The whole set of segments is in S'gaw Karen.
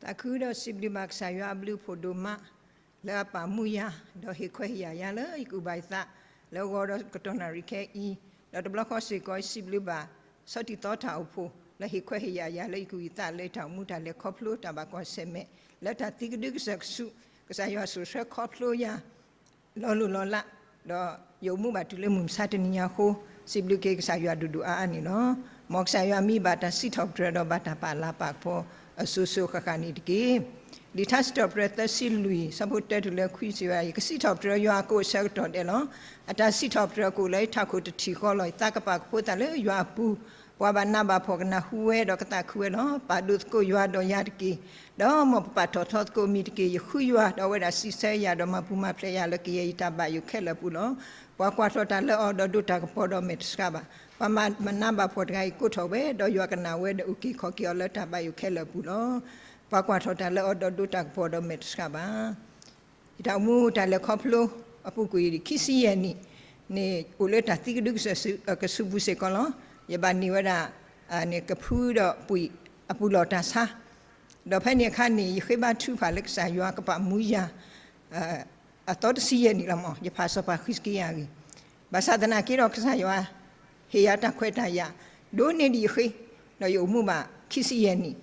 သးခုဒီးစံးဘျုးဘၣ်ကစၢ်ယွၤအဘျုးအဖှိၣ်ဒိၣ်မး လၢအပာ်မူယၤ ဒီးဟ့ၣ်ခွဲးဟ့ၣ်ယာ်ယၤလၢယကအိၣ်ဘၣ်ယသး လၢဂီၤဒီးကတီၢ်နၣ်ရံၣ်ခဲအံၤ, ဒီးတဘျီဃီစ့ၢ်ကီး ယစံးဘျုးဘၣ် ဆီၣ်တံၢ်သီတၢ်အိၣ်ဖှိၣ် လၢဟ့ၣ်ခွဲးဟ့ၣ်ယာ်ယၤလၢယကဝံသးလၢယတၢ်အိၣ်မူတၢ်လဲၤခီဖျိတၢ်ဘၣ်ကွၢ်ဆၢၣ်မဲာ် လၢတၢ်သံကဒုကစၢၢ်ကဆူး, ကစၢ်ယွၤဆိၣ်ဆှၢခီဖျိယၤ လီၤလိၢ်လီၤလး, ဒီးယအိၣ်မူဘၣ်တုၤလၢမုၢ်မဆါတနံၤညါအဃိ, စံးဘျုးက့ၤကစၢ်ယွၤဒိၣ်ဒိၣ်အါအါန့ၣ်လီၤ. မ်ကစၢ်ယွၤမံဘၣ်တၢ်စံးထီၣ်ပတြၢၤဒီးဘၣ်တၢ်ပာ်လၤပာ်ကပီၤအစိၤစိၤဃၣ်ဃၣ်န့ၣ်တက့ၢ်. လံာ်ထါစံးထီၣ်ပတြၢၤသၢဆံလွံၢ် ဆၢဖိတၢတုၤလၢခွံစံးဝဲဒၣ်, ယကစံးထီၣ်ပတြၢၤယွၤအကိးအဆၢကတီၢ်ဒဲးလီၤ. အတၢ်စံးထီၣ်ပတြၢၤအကိးလၢယထးခိၣ်တထံၣ်ဃီလီၤ. ယသးကပာ်ကဖိသးလၢယွၤအပူၤ, ပှၤဘၣ်နးဘၣ်ဖှီၣ်ကနၢ်ဟူဝဲဒီးကသးခုဝဲလီၤ. ပာ်ဒိၣ်သကိးယွၤဒီးယၤတက့ၢ်, ဒီးမ်ပပာ်ထီၣ်ထီသကိးမံၤတက့ၢ်. ယဃုယွၤဒီးအဝဲဒၣ်စံးဆၢယၤ ဒီးမၤပူၤမၤဖျဲးယၤလၢကယဲၢ်ယတၢ်ဘၣ်ယိၣ်ခဲလၢာ်အပူၤလီၤ. ပှၤကွၢ်ထီၣ်တၢ်လၢအီၤဒီးဒိးတၢ်ကပီၤဒီးမဲာ်တဆှးဘၣ်. ပှၤမၤနးဘၣ်ဖှီၣ်တဂၤအံၤကိးထီၣ်ဝဲ, ဒီးယွၤကနၣ်ဝဲဒီးအုၣ်က့ၤခီၣ်က့ၤအီၤလၢတၢ်ဘၣ်ယိၣ်ခဲလၢာ်အပူၤလီၤ. ပှၤကွၢ်ထီၣ်တၢ်လၢအီၤဒီးဒိးတၢ်ကပီၤဒီးမဲာ်တဆှးဘၣ်. ယတၢ်အိၣ်မူတၢ်လဲၤခီဖျိအပူၤကွံာ်ခံဆံယဲၢ်နံၣ်န့ၣ် အိၣ်လၢတၢ်သံကဒုကစၢၢ်ကဆူးပူၤစ့ၢ်ကီးလီၤ. ယဘၣ်န့ၢ်ဝဲဒၣ် ကဖုဒီးပှံာ်အပူၤလီၢ်တၢ်ဆါ, ဒီးဖဲန့ၣ်အခါန့ၣ် ယဃ့ဘါထုကဖၣ်လၢကစၢ်ယွၤကပာ်မူယၤ အသီတဆံယဲၢ်နံၣ်လီၤ. မ်ယဖးစီၤပၤဃံးစကံယၤအဂ့ၢ်, ဘၣ်ဆၣ်သနာ်က့ဒီးကစၢ်ယွၤ ဟ့ၣ်ယၤတၢ်ခွဲးတၢ်ယာ် ဒိၣ်န့ၢ်ဒံးယဃ့, ဒီးယအိၣ်မူဘၣ်ခံဆံယဲၢ်နံၣ်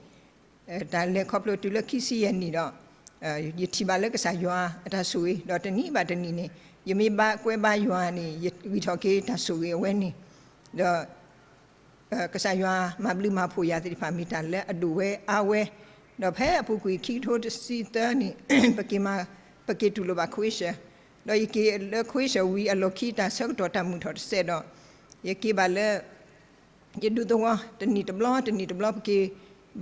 တၢ်လဲၤခီဖျိတုၤလၢခံဆံယဲၢ်နံၣ်ဒီး ယထံၣ်ဘၣ်လၢကစၢ်ယွၤအတၢ်ဆိၣ်ဂ့ၤ, ဒီးတနံၤဘၣ်တနံၤန့ၣ် ယမ့ၢ်ဘါကွဲဘါယွၤန့ၣ် ယဂံၢ်ထီၣ်က့ၤတၢ်ဆိၣ်ဂ့ၤအဝဲန့ၣ်, ဒီး ကစၢ်ယွၤမၤဘျုးမၤဖှိၣ်ယၤသ့ၣ်တဖၣ် မ့ၢ်တၢ်လၢအဒိၣ်ဝဲအါဝဲ, ဒီးဖဲအပူၤကွံာ်ခံကထိတဆံသၢန့ၣ် ပက့ၤမၤ, ပက့ၤတူၢ်လိာ်ဘၣ် Croatia, ဒီးယက့ၤလၢ Croatia ဝံၤအလီၢ်ခံတၢ်ဆၢကတီၢ်တၢ်မုာ်ထီၣ်တစဲးဒီး ယက့ၤဘၣ်လၢ ယဒူသဝီ တနံၣ်တဘျီ တနံၣ်တဘျီ ပက့ၤ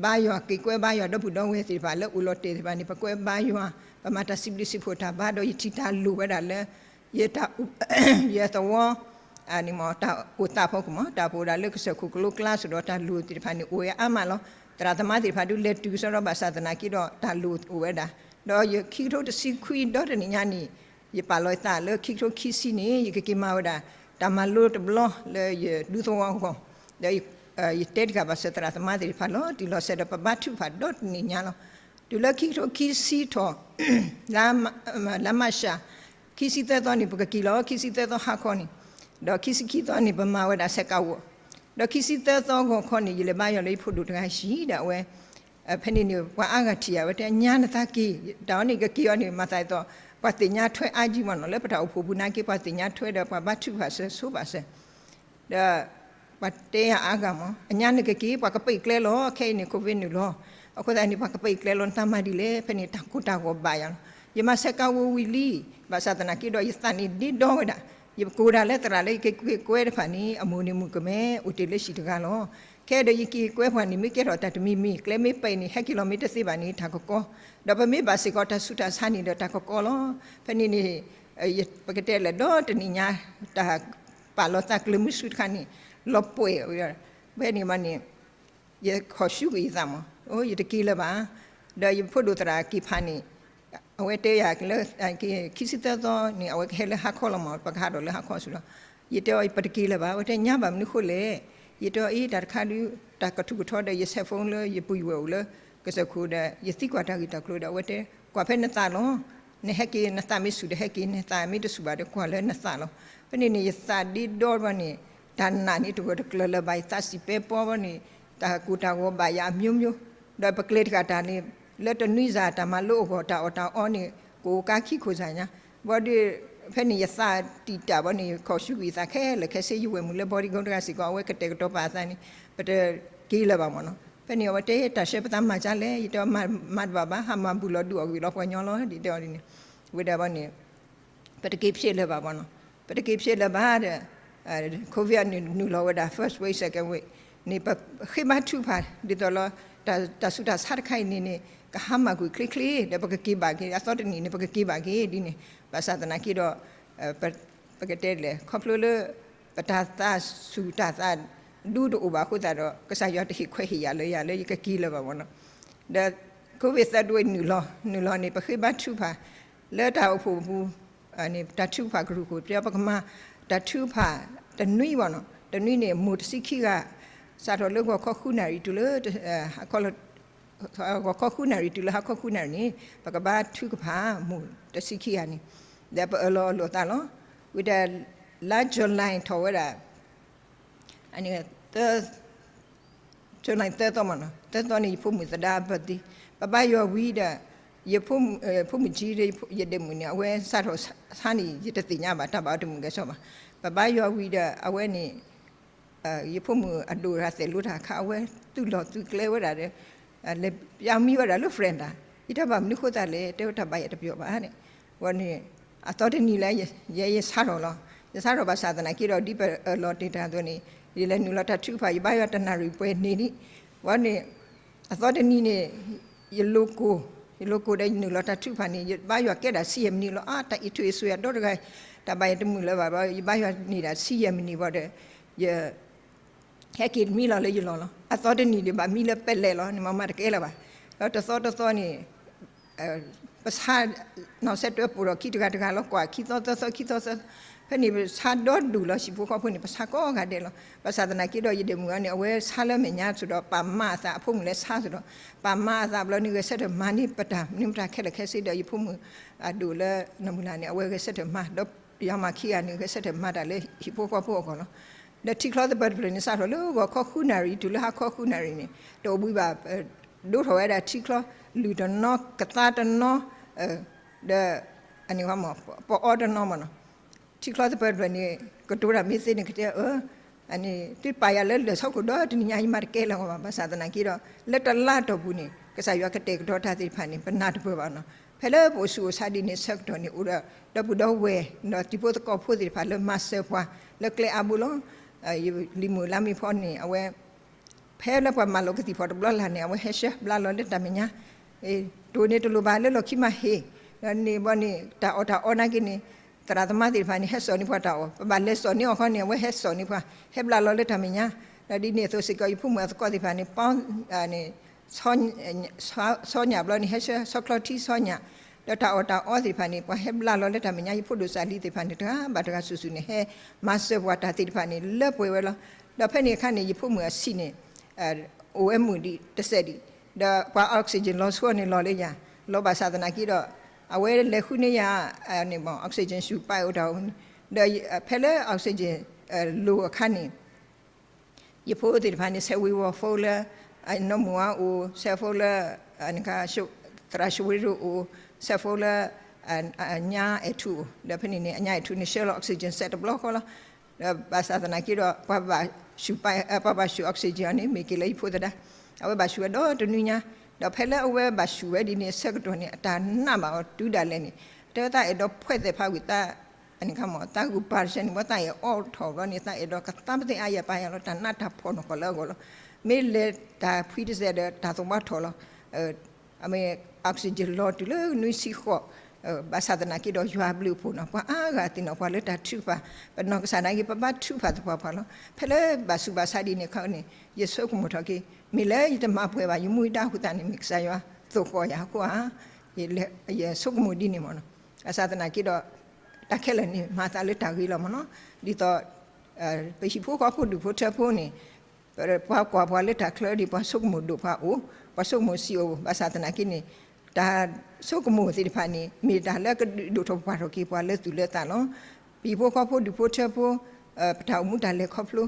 ဘါယွၤ က့ၤကွဲဘါယွၤဒီပုၢ်ဒီဝဲၢ်သ့ၣ်တဖၣ်လၢအိၣ်လီၤတဲာ်သ့ၣ်တဖၣ်န့ၣ် ပကွဲဘါယွၤ, ပမၤတၢ်စံးဘျုးစံးဖှိၣ်တၢ်ဘါ ဒီးယထံၣ်တၢ်လိၣ်ဝဲဒၣ်လၢ ယတၢ်, ယသဝီ န့ၣ်မ့ၢ် တၢ်အိၣ်သးဖီခိၣ်မ့ၢ် တၢ်အိၣ်ဝဲဒၣ်လၢကစၢၢ်ခိၣ်ကလိကျါစ့ၢ်ဒီး တၢ်လိၣ်သ့ၣ်တဖၣ်န့ၣ် အိၣ်ဝဲအါမးလီၤ. သရၣ်သမါသ့ၣ်တဖၣ်ဒုးလဲၤတုၤကစီဒီး ဘၣ်ဆၣ်သနာ်က့ဒီး တၢ်လိၣ်အိၣ်ဝဲဒၣ်, ဒီးယခံကထိတဆံခွံဒီတနံၣ်ညါန့ၣ် ယပာ်လီၤယသးလၢခံကထိခံဆံန့ၣ် ယကက့ၤမၤဝဲဒၣ် တၢ်မၤလိတဘျီလၢယဒူသဝီအဂီၢ်, ဒီး ယတဲတဂၤဘၣ်ဆၢသရၣ်သမါသ့ၣ်တဖၣ်လီၤတံၢ်လီၤဆဲးဒီး ပဘါထုကဖၣ်ဒီတနံၣ်ညါလီၤ. တုၤလၢခံကထိခံဆံထီၣ် လါမၢ်ၡး ခံဆံသၢသီန့ၣ် ပကက့ၤလီၤ. ခံဆံသၢသီဟါခီန့ၣ်, ဒီးခံဆံခံသီန့ၣ် ပမၤဝဲဒၣ်ဆဲးကဝီၤ, ဒီးခံဆံသၢသီဂီၤခီန့ၣ် ယလဲၤဘါယွၤလၢယဖိဒိၣ်တဂၤဟံၣ်ဒီးအဝဲ ဖဲန့ၣ်န့ၣ် ပှၤအါဂၤထံၣ်ယၤ အဝဲတဲ ညါနသးက့ၤ, တၢ်အီၤန့ၣ် ကက့ၤအီၤန့ၣ် မၤသးဒ်သိး ပှၤသ့ၣ်ညါထွဲအါကံမ့ၢ်နီၤ လၢပတၢ်အိၣ်ဖှိၣ်ပူၤနာ်က့ ပှၤသ့ၣ်ညါထွဲဒီး ပှၤဘါထုကဖၣ်စၢၤဆိပာ်စၢၤ, ဒီး ပှၤတဲယၤအါဂၤမ့ၢ် အညါနကက့ၤ ပှၤကပာ်ကျဲလီၤ ခဲအံၤန့ၣ် COVID နုာ်လီၤ, အဃိသတးန့ၣ် ပှၤကပာ်ကျဲလီၤ နတၢ်မၤဒ်လဲၣ်, ဖဲန့ၣ် တၢ်ကိၢ်တၢ်ဂီၤဘၣ်ယၤလီၤ. ယမၤဆဲးကဝီၤဝံၤလံ, ဘၣ်ဆၣ်သနာ်က့ဒီး ယသးန့ၣ်ဒ့ဒီဝဲဒၣ်, ယကိးဒၣ်လၢသရၣ်လၢယက့ၤကွဲတဖၣ်န့ၣ် အမိၢ်န့ၣ်မုၣ်ကမဲ အိၣ်တ့ၢ်လၢဟံၣ်တဂၤလီၤ. ခဲဒီးယက့ၤကွဲပှၤန့ၣ် မ့ၢ်ကဲထီၣ်တၢ်တမံၤမံၤ ကျဲမ့ၢ်ပဲာ်န့ၣ် ဟဲက့ၤလီၤမ့ၢ်တသ့ဘၣ်န့ၣ် တၢ်ကကီ, ဒီးပမ့ၢ်ဘၣ်စ့ၢ်ကီးတၢ်ဆူးတၢ်ဆါန့ၣ်ဒီးတၢ်ကကီလီၤ. ဖဲန့ၣ်န့ၣ် ပကတဲလဲၣ် ဒီတနံၣ်ညါ တၢ်ပာ်လီၤသးကျၢၤမုဆူတခါန့ၣ် လီၤပှဲၤဝဲ, ဖဲန့ၣ်မးန့ၣ် ယခီၣ်ဆူကွံာ်ယသးမး အိ ယတက့ၤလၢၤဘၣ်, ဒီးယဖိဒိၣ်သရၣ်က့ၤဖးန့ၣ် အဝဲတဲယၤလၢ ခံဆံသၢသီန့ၣ် အဝဲကဟဲလၢဟါခီလီၤမး ပကဟးထီၣ်လၢဟါခီဆူလီၤ. ယတဲအီၤ ပတက့ၤလၢၤဘၣ်, အဝဲတဲညါဘၣ်မနုၤဃိလဲၣ်, ယတဲအီၤအံၤ တၢ်တခါဒုး တၢ်ကထူးကထီဒီး ယဆဲးဖိလၢယပူၤယဝဲၢ်အိၣ်လၢ ကစၢၢ်ခိၣ်ဒီး ယသံကွၢ်တၢ်ဂ့ၢ်တၢ်ကျိၤဒီး အဝဲတဲ ကွၢ်ဖဲနသးလီၤ, နဟဲက့ၤ နသးမ့ၢ်ဆူၣ်ဒီးဟဲက့ၤ နသးမ့ၢ်တဆူၣ်ဘၣ်ဒီး ကွၢ်လၢနသးလီၤ. ဖဲန့ၣ်န့ၣ် ယသးဒ့ဒီဘၣ်န့ၣ် တၢ်နာ်န့ၣ်တဂၢၢ်တကျၢၤလၢၤဘၣ်, ယသးစံးပဲပီဘၣ်န့ၣ် တၢ်ကိၢ်တၢ်ဂီၤဘၣ်ယၤအမျိုးမျိုး, ဒီးပကျဲၤတဂၤတၢ်န့ၣ် လၢတနွံစၢ်တၢ်မၤလိအဂီၢ် တၢ်အီၣ်တၢ်အီန့ၣ် ကအိၣ်ကါခံခိၣ်စၢ်ညါ, ဘၣ်ဒီး ဖဲန့ၣ်ယသးတံာ်တာ်ဘၣ်န့ၣ် ခီၣ်ဆူကွံာ်ယသးခဲလၢာ်ခဲဆ့, ယဝဲၢ်မုၣ်လၢ bodyguard တဂၤစ့ၢ်ကီး အဝဲကတဲာ်ကတီၤပာ်အသးန့ၣ် ပတက့ၤလၢၤဘၣ်မးနီၤ. ဖဲန့ၣ် အဝဲတဲတၢ်ဆှၢပသးမၤကၢလဲၣ်, ယတဲအီၤ မၤတဘၣ်ဘၣ်, ဟးမၤဘူၣ်လီၤဒုးအီၣ်ဂ့ၢ်လီၤပှၤညီလီၤ ဒ်တဲအီၤဒ်န့ၣ်, ဝဲဒၣ်ဘၣ်န့ၣ် ပတက့ၤဖျဲးလၢၤဘၣ်မးနီၤ, ပတက့ၤဖျဲးလၢၤဘၣ်ဒီး COVID နုာ်လီၤဝဲဒၣ် first wave, second wave န့ၣ် ပဃ့ဘါထုကဖၣ်ဒ်သိးလီၤ, တၢ်ဆူးတၢ်ဆါတခါအံၤန့ၣ်န့ၣ် ကဟါမၢ်ကွံာ်ချ့ချ့ ဒီးပကက့ၤဘၣ်က့ၤ အသီတနံၣ်န့ၣ် ပကက့ၤဘၣ်က့ၤဒ်န့ၣ်, ဘၣ်ဆၣ်သနာ်က့ဒီး ပကတဲလဲၣ် ခီဖျိလၢ ပတၢ်သးဆူၣ်တၢ်သးဒူတအိၣ်ဘၣ်အဃိသတးဒီး ကစၢ်ယွၤတဟ့ၣ်ခွဲးဟ့ၣ်ယာ်လၢယၤလၢယကက့ၤလၢၤဘၣ်မးနီၤ, ဒီး COVID third wave နုာ်လီၤ နုာ်လီၤန့ၣ် ပဃ့ဘါထုကဖၣ် လၢတၢ်အိၣ်ဖှိၣ်ပူၤ တၢ်ထုကဖၣ်ကရူၢ်ခိၣ် ပတဲပကမၤ တၢ်ထုကဖၣ်တနွံဘၣ်နီၤ, တနွံန့ၣ် မိၢ်တဆံခံဂၤ စးထီၣ်လၢဂီၤခီဃုနၣ်ရံၣ်တုၤလၢ အခီလီၤ ဂီၤခီဃုနၣ်ရံၣ် တုၤလၢဟါခီဃုနၣ်ရံၣ်န့ၣ် ပကဘါထုကဖၣ်မုၢ်တဆံခံဂၤန့ၣ်, ဒီးပအၢၣ်လီၤအလိာ်သးလီၤ. ဝံၤဒီး လါ July ထီၣ်ဝဲဒၣ် အန့ၣ် July သၢသီမ့ၢ်နီၤ, သၢသီန့ၣ် ယဖိမုၣ်သဒါအ birthday, ပဘါယွၤဝံၤဒီး ယဖိမုၣ်ကၠံ ယဒ့မုၣ်န့ၣ် အဝဲစးထီၣ်ဆါန့ၣ် ယတသ့ၣ်ညါဘၣ်, တၢ်ဘၣ်အီၤတမုာ်ကဲစီဘၣ်. ပဘါယွၤဝံၤဒီး အဝဲန့ၣ် ယဖိမုၣ်အဒိၣ်တၢ်သဲးလိတၢ်အခါ အဝဲသူၣ်လီၤသုးကျဲဝဲဒၣ်ဒီး လဲၤပျၢ်မံဝဲဒၣ်လၢ friend တၢ်, ယတဲဘၣ်မနုၤဃိသတးလဲၣ်, တဲဝဲတၢ်ဘၣ်ယဲၢ်တပျီၤဘၣ်န့ၣ်, ဝံၤန့ၣ် အသီတနံၤလၢ ယဲယဆါထီၣ်လီၤ. ယဆါထီၣ်ဘၣ်ဆၣ်သနာ်က့ဒီး ဒ်ပအၢၣ်လီၤတ့ၢ်တၢ်အသိးန့ၣ် ယလဲၤနုာ်လီၤတၢ်ထုကဖၣ် ယဘါယွၤတနၣ်ရံၣ်ပှဲၤန့ၣ်ဒံး, ဝံၤန့ၣ် အသီတနံၤန့ၣ် ယလိၤကိၢ်, ယလိၤကိၢ်ဒီးယနုာ်လီၤတၢ်ထုကဖၣ်န့ၣ် ယဘါယွၤကဲဒၣ်ဆံယဲၢ်မံးနံးလီၤ. အါ တၢ်အံးထွဲအံးဆွံအဒိတဂၤ တၢ်ဘၣ်ယဲၢ်တမုာ်လၢၤဘၣ်ဘျီ ယဘါယွၤန့ၢ်ဒၣ်ဆံယဲၢ်မံးနံးဘၣ်ဒီး ယ ဟဲက့ၤတမံလီၤလၢယလီၢ်လီၤ. အသီတနံၤဒီးဘၣ်မံလၢပဲလဲၣ်လီၤန့ၣ် မ့ၢ်မးတကဲလၢၤဘၣ်. ဒီးတသီတသီန့ၣ် ပဆါ နီၢ်စဲးတွဲပိာ်ထီၣ်ခံတဂၤတဂၤလီၤ ကွၢ်ခံသီသၢသီခံသီသၢသီ, ဖဲန့ၣ်ပဆါဒီဒူၣ်လီၤ ဟံၣ်ဖိဃီဖိန့ၣ် ပဆါကိးဂၤဒဲးလီၤ. ဘၣ်ဆၣ်သနာ်က့ဒီး ယဒ့မုၣ်အံၤန့ၣ် အဝဲဆါလၢမဲာ်ညါစ့ၢ်ဒီး ပာ်မၤအသး အဖိမုၣ်လဲၤဆါစ့ၢ်ဒီး ပာ်မၤအသးဘျီန့ၣ် ဂဲၤဆၢထၢၣ်မၤန့ၢ်ပတၢ်မနုၤမတၤခဲလၢာ်ခဲဆ့ဒီး ယဖိမုၣ်အဒိၣ်လၢ နီၢ်မုၢ်လၢ်န့ၣ် အဝဲဂဲၤဆၢထၢၣ်မၤ ဒီးယၤမၤခံဂၤန့ၣ် ဂဲၤဆၢထၢၣ်မၤတၢ်လၢဟံၣ်ဖိဃီဖိအဂီၢ်လီၤ. ဒီးထံချီသပၢၤတဖျၢၣ်န့ၣ် စးထီၣ်လၢဂီၤခီဃုနၣ်ရံၣ် တုၤလၢဟါခီဃုနၣ်ရံၣ်န့ၣ် တအိၣ်ဘှံးဘၣ် ဒိးထီၣ်ဝဲဒၣ်ထံချီ လုၢ်တနီၤ ကသါတနီၤ ဒီး ပအီတနီၤမ့ၢ်နီၤ. ထံချီသပၢၤတဖျၢၣ်န့ၣ် ကတိၤတၢ်မ့ၢ်သ့န့ၣ် ကတဲအၢ သုပာ်ယၤလၢလၢၢ်ဆီခိၣ်ဒီတနံၤညါ ယမၤတကဲလၢၤဘၣ်. ဘၣ်ဆၣ်သနာ်က့ဒီး လၢတလါအတီၢ်ပူၤန့ၣ် ကစၢ်ယွၤကတဲာ်ကတီၤတၢ်သ့ၣ်တဖၣ်န့ၣ် ပနၢ်တပၢၢ်ဘၣ်နီၤ. ဖဲလၢပအိၣ်ဆူၣ်အိၣ်ဆါဒ်န့ၣ်ဆၢကတီၢ်န့ၣ် အိၣ်ဒီးဒီပုၢ်ဒီဝဲၢ် ဒီးတံၤဖိသကိးဖိသ့ၣ်တဖၣ်လၢမၤစၢၤပှၤလၢကျဲအါဘိလီၤ. ယလံၤမုၣ်လါမ့ၤဖီန့ၣ် အဝဲ ဖဲလၢပှၤမၤလီၤကသံၣ်ဖီၣ်တဘျီလၢ်န့ၣ် အဝဲဟဲဆှၢဘျါလီၤလၢတၢ်မဲာ်ညါ တိၢ်န့ၣ်တလိၣ်ဘၣ်လၢလီၢ်ခံမးဟ့ၣ်, ဒီးန့ၣ်ဘီန့ၣ် တၢ်အီၣ်တၢ်အီနာ်က့န့ၣ် သရၣ်သမါသ့ၣ်တဖၣ်န့ၣ် ဟဲစိာ်န့ၢ်ပှၤတၢ်အီၣ်, ပဘၣ်လဲၤစိာ်န့ၢ်အီၤခီန့ၣ် အဝဲဟဲစိာ်န့ၢ်ပှၤ ဟဲဘျါလီၤလၢတၢ်မဲာ်ညါ, ဒီးဒ်န့ၣ်အသိးစ့ၢ်ကီး ယဖိမုၣ်အသကိးသ့ၣ်တဖၣ်န့ၣ် ပ ဆီညၣ်ဘျီန့ၣ် ဟဲဆှၢဆီချီထံဆီညၣ်, ဒီးတၢ်အီၣ်တၢ်အီသ့ၣ်တဖၣ်န့ၣ် ပှၤဟဲဘျါလီၤလၢတၢ်မဲာ်ညါ ယဖိဒိၣ်စၢ်လံသ့ၣ်တဖၣ်န့ၣ် တဂၤဘၣ်တဂၤစုာ်စုာ်န့ၣ် ဟဲမၤစၢၤပှၤတၢ်သ့ၣ်တဖၣ်န့ၣ် လၢပှဲၤဝဲလီၤ. ဒီးဖဲန့ၣ်အခါန့ၣ် ယဖိမုၣ်အဆံးန့ၣ် အိၣ်ဝဲမုာ်ဒံးတစဲးဒံး, ဒီးပှၤ oxygen လီၤဆိန့ၣ်လီၤလၢယၤ, လီၤဘၣ်ဆၣ်သနာ်က့ဒီး အဝဲလဲၤဃုန့ၢ်ယၤ oxygen ရှူးပာ်အိၣ်တၢ်အိၣ်, ဒီးဖဲလၢ oxygen လိၤအခါန့ၣ် ယဖိသ့ၣ်တဖၣ်န့ၣ် ဆဲးဝ့ၤဝီၤ phone လၢ နီၢ်မုၢ်ဝါအိၣ်, ဆဲး phone လၢ သရၣ်ၡဝ့ရိအိၣ်, ဆဲး phone လၢ အညါအဲၣ်ထူအိၣ်, ဒီးဖဲန့ၣ်န့ၣ် အညါအဲၣ်ထူန့ၣ် ဆှၢလီၤ oxygen စဲးတဘျီဃီလီၤ. ဒီးဘၣ်ဆၣ်သနာ်က့ဒီး ပှၤဘၣ်ရှူး ပှၤဘၣ်ရှူး oxygen အီၤန့ၣ် မ့ၢ်က့ၤလၢယဖိသဒါ, အဝဲဘၣ်ရှူးဝဲဒီတနွံညါ, ဒီးဖဲလၢအဝဲဘၣ်ရှူးဝဲဒ်န့ၣ်အဆၢကတီၢ်န့ၣ် အတၢ်နာ်ဘၣ်အီၤတုၤဒၣ်လဲာ်န့ၣ်, တဲဝဲသးအဲၣ်ဒိးဖှဲးသဲးဖးဝံၤသး အန့ၣ်ခါမ့ၢ် သးဂုာ်ပာ်တဆၢန့ၣ် ဘၣ်သးအဲၣ်အီထီၣ်ဘျီန့ၣ် သးအဲၣ်ဒိးကသါပသ့ၣ်အါယၤပာ်ယၤလီၤ တၢ်နးတၢ်ဖှီၣ်နီၢ်ကီၢ်လၢအဂီၢ်လီၤ. မ့ၢ်လဲၤတၢ်ဖှံတစဲးဒီးတၢ်သဝါထီၣ်လီၤ. အမ့ၢ် oxygen လီၤတုၤလၢနွံဆံဃိး, ဘၣ်ဆၣ်သနာ်က့ဒီးယွၤအဘျုးအဖှိၣ်နီၤ ပှၤအါဂၤသ့ၣ်နီၣ်ပှၤလၢတၢ်ထုကဖၣ်, ပနီၢ်ကစၢ်နာ်က့ ပဘါထုကဖၣ်သပှၢ်ပှၢ်လီၤ. ဖဲလၢဘၣ်ဆူးဘၣ်ဆါဒ်န့ၣ်ခါန့ၣ် ယဆိကမိၣ်ထီၣ်က့ၤ မ့ၢ်လၢယတမၤပှဲၤဘၣ် ယမူယဒါအဃိသတးန့ၣ် မ့ၢ်ကစၢ်ယွၤသိၣ်ဃီၣ်ယၤအဃိဧါ, ယဆိကမိၣ်ဒ်န့ၣ်မ့ၢ်နီၤ. ဘၣ်ဆၣ်သနာ်က့ဒီး တၢ်ခဲလၢာ်န့ၣ် မၤသးလၢတၢ်ဂ့ၤလီၤမ့ၢ်နီၤ. ဒ်သိး ပဟံၣ်ဖိဃီဖိဒူၣ်ဖိထၢဖိန့ၣ် ပှၤကွၢ်ပှၤလၢတၢ်ချၢဒ် ပှၤဆိကမိၣ်ဒိၣ်ပှၤအိၣ်, ပှၤဆိကမိၣ်ဆံးအိၣ်, ဘၣ်ဆၣ်သနာ်က့န့ၣ် တၢ်ဆိကမိၣ်သ့ၣ်တဖၣ်န့ၣ် မ့ၢ်တၢ်လၢအကဒုးဒိၣ်ထီၣ်ပှၢ်ထီၣ်က့ၤပှၤလၢသူၣ်လၢသးလီၤ. ပဟံၣ်ဖိဃီဖိဒူၣ်ဖိထၢဖိ ပတၢ်အိၣ်မူတၢ်လဲၤခီဖျိ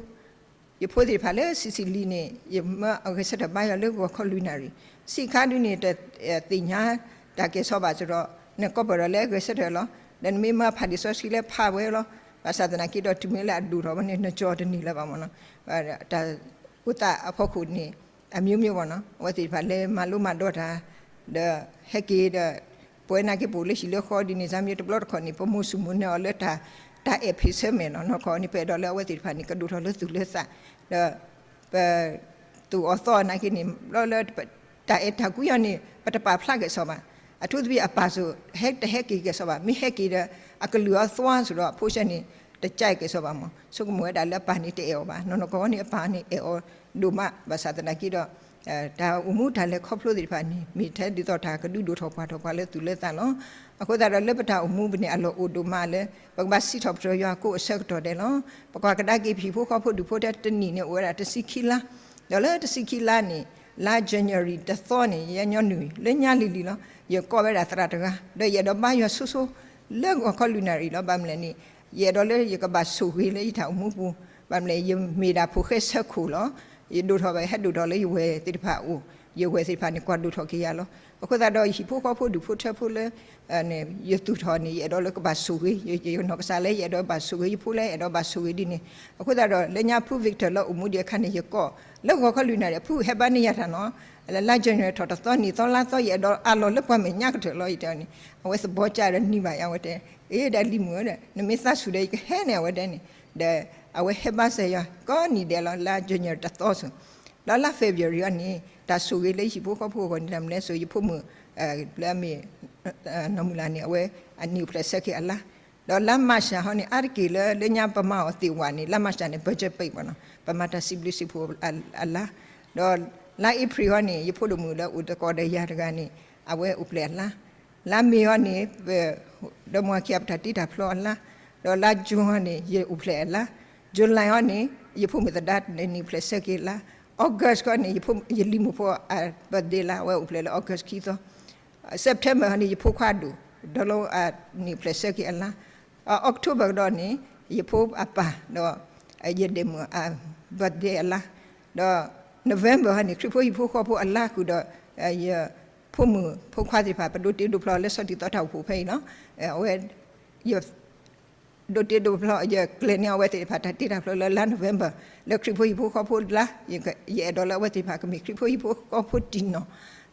ယဖိသ့ၣ်တဖၣ်လၢ Sicily န့ၣ် ယမၢအဂဲၤဆၢထၢၣ်ဘါယွၤလၢဂီၤခီလွံၢ်နၣ်ရံၣ်, ဆံးခါဒုန့ၣ် တသ့ၣ်ညါတၢ်ကဲၤဆီဘၣ်စ့ၢ်ဒီး နကီၢ်ပၢၢ်ဒီးလၢဂဲၤဆၢထၢၣ်လီၤ. ဒီးနမ့ၢ်မၢဖးလံာ်စီဆှံလၢဖးဝဲလီၤ. ဘၣ်ဆၣ်သနာ်က့ဒီး တုၤမ့ၢ်လၢအဒိၣ်ထီၣ်ဝဲန့ၣ် နကၠီတန့ၢ်လၢၤဘၣ်မ့ၢ်နီၤ. တၢ်အိၣ်သးအဖီခိၣ်န့ၣ် အမျိုးမျိုးမ့ၢ်နီၤ, အဝဲသ့ၣ်တဖၣ်လၢမၤလိမၤဒိးတၢ် ဒီးဟဲက့ၤဒီး ပဝဲနာ်က့ပအိၣ်လၢဟံၣ်လၢဃီဒ်န့ၣ် စၢ်မ့ၢ်တဘျီတခီၣ်န့ၣ် ပမိၢ်စူၢ်မုၢ်နၢ်အီၤလၢ တၢ်အဲၣ်ဖ့ၣ်ဆၢမဲာ်နီၤ, နီၢ်ခီန့ၣ် ပအဲၣ်ဒိးလၢအဝဲသ့ၣ်တဖၣ်န့ၣ် ကဒိၣ်ထီၣ်လၢသူၣ်လၢသး, ဒီး ပသူၣ်အီၣ်သီအီၣ်နာ်က့န့ၣ် ဘျီလၢ တၢ်အဲၣ်တၢ်ကွံအီၤန့ၣ် ပတပာ်ဖျါကဲၤဆီဘၣ်, အထူးသဖြင့်အပၢ်စိၤ ဟဲတဟဲက့ၤကဲၤဆီဘၣ်, မ့ၢ်ဟဲက့ၤဒီး အကလုၢ်အီၤသွါစ့ၢ်ဒီး အဖိဆၢန့ၣ် တကဲကဲၤဆီဘၣ်မ့ၢ်, ဆိကမိၣ်ဝဲဒၣ်လၢအပၢ်န့ၣ်တအဲၣ်အီၤဘၣ်, နီၢ်နီၢ်ကီၢ်န့ၣ် အပၢ်န့ၣ်အဲၣ်အီၤဒိၣ်မး, ဘၣ်ဆၣ်သနာ်က့ဒီး တၢ်အိၣ်မူတၢ်လဲၤခီဖျိသ့ၣ်တဖၣ်န့ၣ် မ့ၢ်ထဲဒ်သိးတၢ်ကဒုးဒိၣ်ထီၣ်ပှၢ်ထီၣ်ပှၤလၢသူၣ်လၢသးလီၤ. အဃိသတးဒီးလၢပတၢ်အိၣ်မူပူၤန့ၣ် အလီၢ်အိၣ်ဒိၣ်မးလၢ ပကဘၣ်စံးထီၣ်ပတြၢၤယွၤအကိးအဆၢကတီၢ်ဒဲးလီၤ. ပကွၢ်ကဒါက့ၤပဟံၣ်ဖိဃီဖိဒူၣ်ဖိထၢတနံၣ်န့ၣ် အိၣ်ဝဲဒၣ်တဆံခံလါ, ဒီးလၢတဆံခံလါန့ၣ် လါ January တသီန့ၣ် ယညီနုၢ်လၢညါလံၤလံၤလီၤ. ယကိးဝဲဒၣ်သရၣ်တဂၤ ဒီးယအဲၣ်ဒိးဘါယွၤဆိဆိ လၢဂီၤခီလွံၢ်နၣ်ရံၣ်လီၤ. ဘၣ်မနုၤလဲၣ်န့ၣ် ယအဲၣ်ဒိးလၢယကဘၣ်ဆိၣ်ဂ့ၤလၢယတၢ်အိၣ်မူပူၤ, ဘၣ်မနုၤလဲၣ် ယမ့ၢ်ဒၣ်ဖိၣ်ဃဲဆၢခိၣ်လီၤ. ယဒိၣ်ထီၣ်ဘၣ် ဟဲဒိၣ်ထီၣ်လၢယဝဲၢ်သ့ၣ်တဖၣ်အအိၣ်, ယဝဲၢ်သ့ၣ်တဖၣ်န့ၣ် ကွၢ်ဒိၣ်ထီၣ်က့ၤယၤလီၤ. အဃိသတးဒီး ယဟံၣ်ဖိဃီဖိဒူၣ်ဖိထၢဖိလၢ ယသူၣ်ထီၣ်န့ၣ် ယအဲၣ်ဒိးလၢကဘၣ်ဆိၣ်ဂ့ၤ, ယနီၢ်ကစၢ်လၢယအဲၣ်ဒိးဘၣ်ဆိၣ်ဂ့ၤ, ယဖိလၢအဲၣ်ဒိးဘၣ်ဆိၣ်ဂ့ၤဒ်န့ၣ်. အဃိသတးဒီး လၢညါဖု Victor လၢအိၣ်မူဒံးအခါန့ၣ် ယကိး လၢဂီၤခီလွံၢ်နၣ်ရံၣ် အဖုဟဲဘါန့ၢ်ယၤတၢ်နီၤ, လၢလါ January ထီၣ်တသီနံၤသီလါသီ ယအဲၣ်ဒိးအးလီၤလၢပှၤမဲာ်ညါကတၢၢ်လီၤ ယတဲန့ၣ်. အဝဲသဘီကၢ်ဒီးနံၤဘၣ်ယၤ အဝဲတဲ, အ့ ဒီးလံၤမုၣ်ဧၢဒီး နမ့ၢ်သးဆူၣ်ဒီး ယကဟဲန့ၣ် အဝဲတဲန့ၣ်. ဒီးအဝဲဟဲဘါစၢၤယၤ ကိးနံၤဒဲးလီၤ လါ January တသီဆူၣ်. ဒီးလါ February အံၤန့ၣ် တၢ်ဆိၣ်ဂ့ၤလၢယဟံၣ်ဖိဃီဖိအဂီၢ်န့ၣ် တၢ်မနုၤလဲၣ်ဆိ ယဖိမုၣ် လၢအမ့ၢ် နီၢ်မုၢ်လၢ်န့ၣ် အဝဲအနံၣ်အိၣ်ဖျဲၣ်ဆၢက့ၤအလါ. ဒီးလါ March ဟီန့ၣ် အါတက့ၢ်လၢ လၢညါပမၤအီၤသ့ၣ်ဝဲန့ၣ် လါ March န့ၣ် budget ပ့းမ့ၢ်နီၤ ပမၤတၢ်စံးဘျုးစံးဖှိၣ်အလါ. ဒီးလါ April ဟီန့ၣ် ယဖိဒိၣ်မုၣ်လၢအိၣ်သကိးဒီးယၤတဂၤန့ၣ် အဝဲအိၣ်ဖျဲၣ်အလါ. လါ May ဟီန့ၣ် ပ ဒီမါဝၤခံဂၤပတၢ်တ့တၢ်ဖျီအလါ. ဒီးလါ June ဟီန့ၣ် ယအိၣ်ဖျဲၣ်အလါ. July ဟီန့ၣ် ယဖိမုၣ်သဒါန့ၣ် နံၣ်အိၣ်ဖျဲၣ်ဆၢက့ၤအလါ. August ဟီန့ၣ် ယဖိ ယလံၤမုၣ်ဖိအ birthday လါ အဝဲအိၣ်ဖျဲၣ်လၢ August ခံသီ. September ဟီန့ၣ် ယဖိခွါဒိၣ် ဒီလီအနံၣ်အိၣ်ဖျဲၣ်ဆၢက့ၤအလါ. October ကဒီးန့ၣ် ယဖိအပၢ်ဒီး ယဒဲးမုၣ်အ birthday အလါ. ဒီး November ဟီန့ၣ် ခရံာ်ဖိဟံၣ်ဖိဃီဖိအလါဃုာ်ဒီး ယဖိမုၣ်ဖိခွါသ့ၣ်တဖၣ် ပဒိးတ့ဒိးဖျီလၢဆီၣ်တံၢ်သီတၢ်အိၣ်ဖှိၣ်ဖဲအံၤလီၤ. အဝဲ ယ ဒိးတ့ဒိးဖျီ ယကျဲၤန့ၢ်အဝဲသ့ၣ်တဖၣ်တၢ်တ့တၢ်ဖျီလၢလါ November လၢခရံာ်ဖိဟံၣ်ဖိဃီဖိလါ. ယအဲၣ်ဒိးလၢအဝဲသ့ၣ်တဖၣ်ကမ့ၢ်ခရံာ်ဖိဟံၣ်ဖိဃီဖိတံၢ်နီၢ်